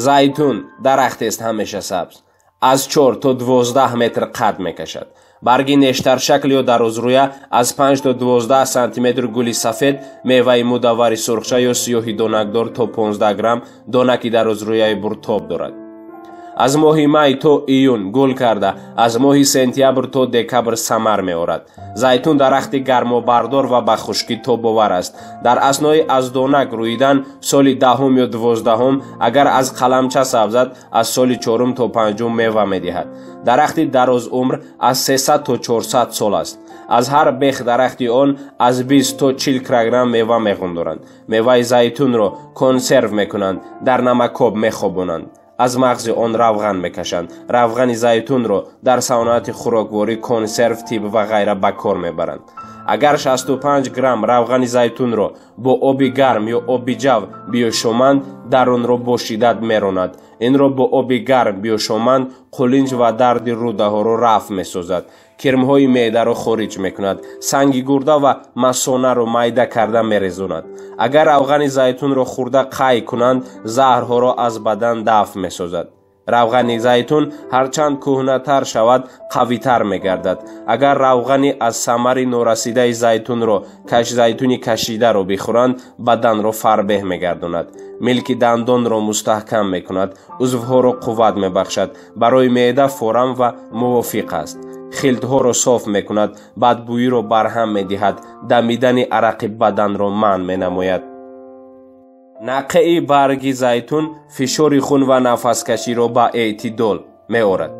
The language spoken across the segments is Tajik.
Зайтун дарахтест ҳамеша сабз. Аз 4 то 12 метр қад мекашад. Барги нештаршакл ё дарозрӯя аз 5 то 12 сантиметр, гули сафед, меваи мудаввари сурхча ё сиёҳи донакдор то 15 грамм, донаки дарозрӯяи буртоб дорад. Аз моҳи май то июн гул карда, аз моҳи сентябр то декабр самар меорад. Зайтун дарахти гармобардор ва ба хушкӣ тобовар аст. Дар аснои аз донак рӯидан соли 10-ум ё 12-ум, агар аз қаламча сабзад, аз соли 4-ум то 5-ум мева медиҳад. Дарахти дарозумр аз 300 то 400 сол аст. Аз ҳар бех дарахти он аз 20 то 40 килограмм мева меғундоранд. Меваи зайтунро консерв мекунанд, дар намакоб мехобонанд. Аз мағзи он равған мекашанд. Равғани зайтунро дар саноати хӯрокворӣ, консерв, тиб ва ғайра ба кор мебаранд. Агар 65 грамм равғани зайтунро бо оби гарм ё оби ҷав биёшоманд, дарунро бо шиддат меронад. Инро бо оби гарм биёшоманд, қулинҷ ва дарди рӯдаҳоро рафъ месозад, кирмҳои меъдаро хориҷ мекунад, санги гурда ва масонаро майда карда мерезонад. Агар равғани зайтунро хӯрда қай кунанд, заҳрҳоро аз бадан дафъ месозад. Равғани зайтун ҳарчанд кӯҳнатар шавад, қавитар мегардад. Агар равғани аз самари норасидаи зайтунро зайтуни кашидаро бихӯранд, баданро фарбеҳ мегардонад, милки дандонро мустаҳкам мекунад, узвҳоро қувват мебахшад, барои меъда форам ва мувофиқ аст, хилтҳоро соф мекунад, бадбӯиро барҳам медиҳад, дамидани арақи баданро манъ менамояд. Нақеи барги зайтун фишори хун ва нафаскаширо ба эътидол меорад.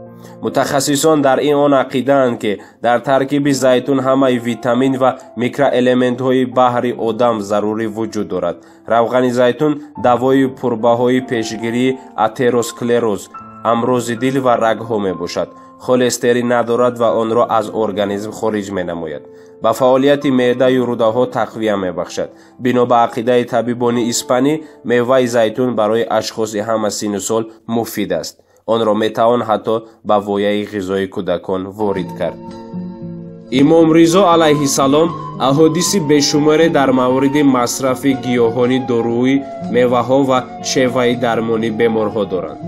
Мутахассисон дар ин он ақидаанд, ки дар таркиби зайтун ҳамаи витамин ва микроэлементҳои баҳри одам зарурӣ вуҷуд дорад. Равғани зайтун давои пурбаҳои пешгирии атеросклероз, амрози дил ва рагҳо мебошад. Холестерин надорад ва онро аз организм хориҷ менамояд. Ба фаъолияти меъдаю рӯдаҳо тақвия мебахшад. Бино ба ақидаи табибони испанӣ, меваи зайтун барои ашхоси ҳама синну сол муфид аст. Онро метавон ҳатто ба вояи ғизои кӯдакон ворид кард. Имом Ризо алайҳиссалом аҳодиси бешуморе дар мавриди масрафи гиёҳони доруӣ, меваҳо ва шеваи дармони беморҳо доранд.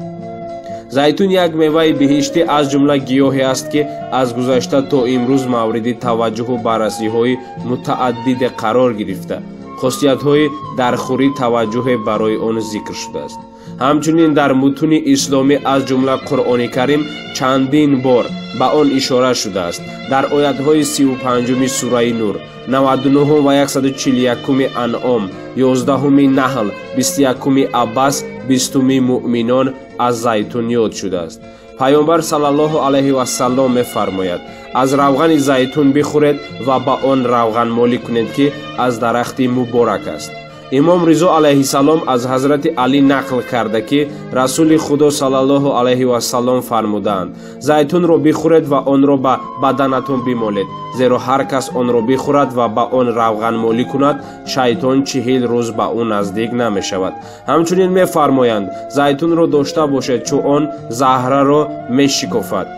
Зайтун як меваи биҳиштӣ аз ҷумла гиёҳе аст, ки аз гузашта то имрӯз мавриди таваҷҷуҳу баррасиҳои мутааддиде қарор гирифта, хосиятҳои дархӯрӣ таваҷҷуҳе барои он зикр шудааст. Ҳамчунин дар мутуни исломӣ аз ҷумла Қуръони Карим чандин бор ба он ишора шудааст. Дар оятҳои 35-уми сураи Нур, 99 ва 141-уми Анъом, 11-уми Наҳл, 21-уми Аббас, 20-уми Муъминон аз зайтун ёд шудааст. Пайғамбар саллаллоҳу алайҳи вассалом мефармояд: аз равғани зайтун бихӯред ва ба он равғанмолӣ кунед, ки аз дарахти муборак аст. Имом Ризо алайҳиссалом аз ҳазрати Алӣ нақл карда, ки Расули Худо саллаллоҳу алайҳи вассалом фармудаанд: зайтунро бихӯред ва онро ба баданатон бимолед, зеро ҳар кас онро бихӯрад ва ба он равғанмолӣ кунад, шайтон 40 рӯз ба ӯ наздик намешавад. Ҳамчунин мефармоянд: зайтунро дошта бошед, чун он заҳраро мешикофад,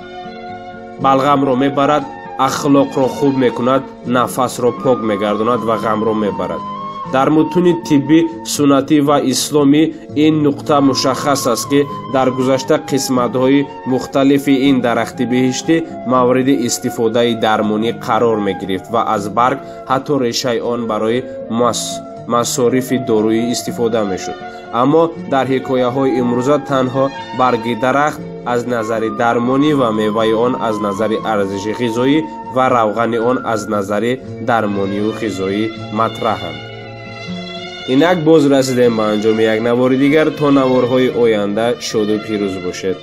балғамро мебарад, ахлоқро хуб мекунад, нафасро пок мегардонад ва ғамро мебарад. Дар мутуни тиббӣ, суннатӣ ва исломӣ ин нуқта мушаххас аст, ки дар гузашта қисматҳои мухталифи ин дарахти биҳиштӣ мавриди истифодаи дармонӣ қарор мегирифт ва аз барг ҳатто решаи он барои масорифи доруӣ истифода мешуд. Аммо дар ҳикояҳои имрӯза танҳо барги дарахт аз назари дармонӣ ва меваи он аз назари арзиши ғизоӣ ва равғани он аз назари дармонию ғизоӣ матраҳанд. Инак боз расидем ба анҷоми як навори дигар. То наворҳои оянда шоду пирӯз бошед.